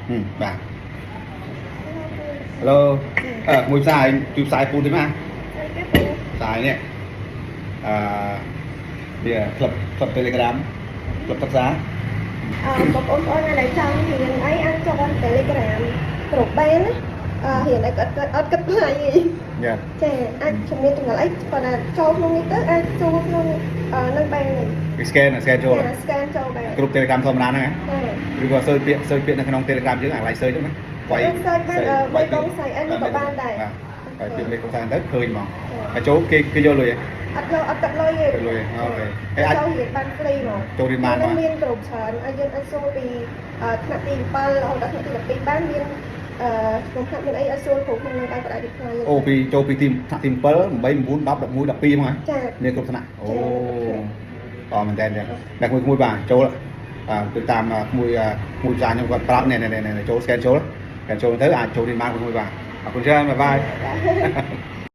ហឹមបាទ Hello អឺមួយផ្សាយជួយផ្សាយពូតិចមកផ្សាយនេះអឺវាក្លឹបក្លឹប Telegram ក្លឹបសិក្សា អឺបងប្អូនបងដែលចង់រៀនអីអាចចូល Telegram គ្រប់បានណាអឺរៀនអីក៏អត់គិតថ្លៃទេ យ៉ា ចាអាចជំនាញចំណុចអីគាត់ថាចូលក្នុងនេះទៅអាចចូលក្នុងអឺនឹងបាននេះ វា scan scan ចូល ចា scan ចូលបាន គ្រប់ Telegram ធម្មតាហ្នឹងហ៎ ចា ឬក៏ search ពាក្យ search ពាក្យនៅក្នុង Telegram យើងអាកន្លែង search ហ្នឹងណាវាយ អាច search បានអឺមេកុងសៃអិននេះក៏បានដែរ បាទវាយពាក្យមេកុងសៃអិនទៅឃើញហ្មងហើយចូលគេគេយកលុយហ៎ អត់យកអត់កាត់លុយទេ កាត់លុយ OK ហើយអាច ចូលរៀនបាន free ហ្មង ចូលរៀនបាន នឹង ហ្មង មានគ្រប់ច្រើនហើយយើងអាចសួរពីអឺថ្នាក់ទី7រហូតដល់ថ្នាក់ទី12បានមានអឺក្នុងថ្នាក់មានអីអាចសួរគ្រូក្នុងនឹងបានក៏អាច reply អូពីចូលពីទីថ្នាក់ទី7 8 9 10 11 12ហ្មងហ៎ ចា មានគ្រប់ថ្នាក់អូអមែនតើតែមួយមួយបាទចូលបាទទៅតាមមួយមួយផ្សារខ្ញុំគាត់ប្រាប់នេះនេះនេះចូល scan ចូល scan ចូលទៅអាចចូលរៀនបានមួយបាទអរគុណច្រើន bye bye.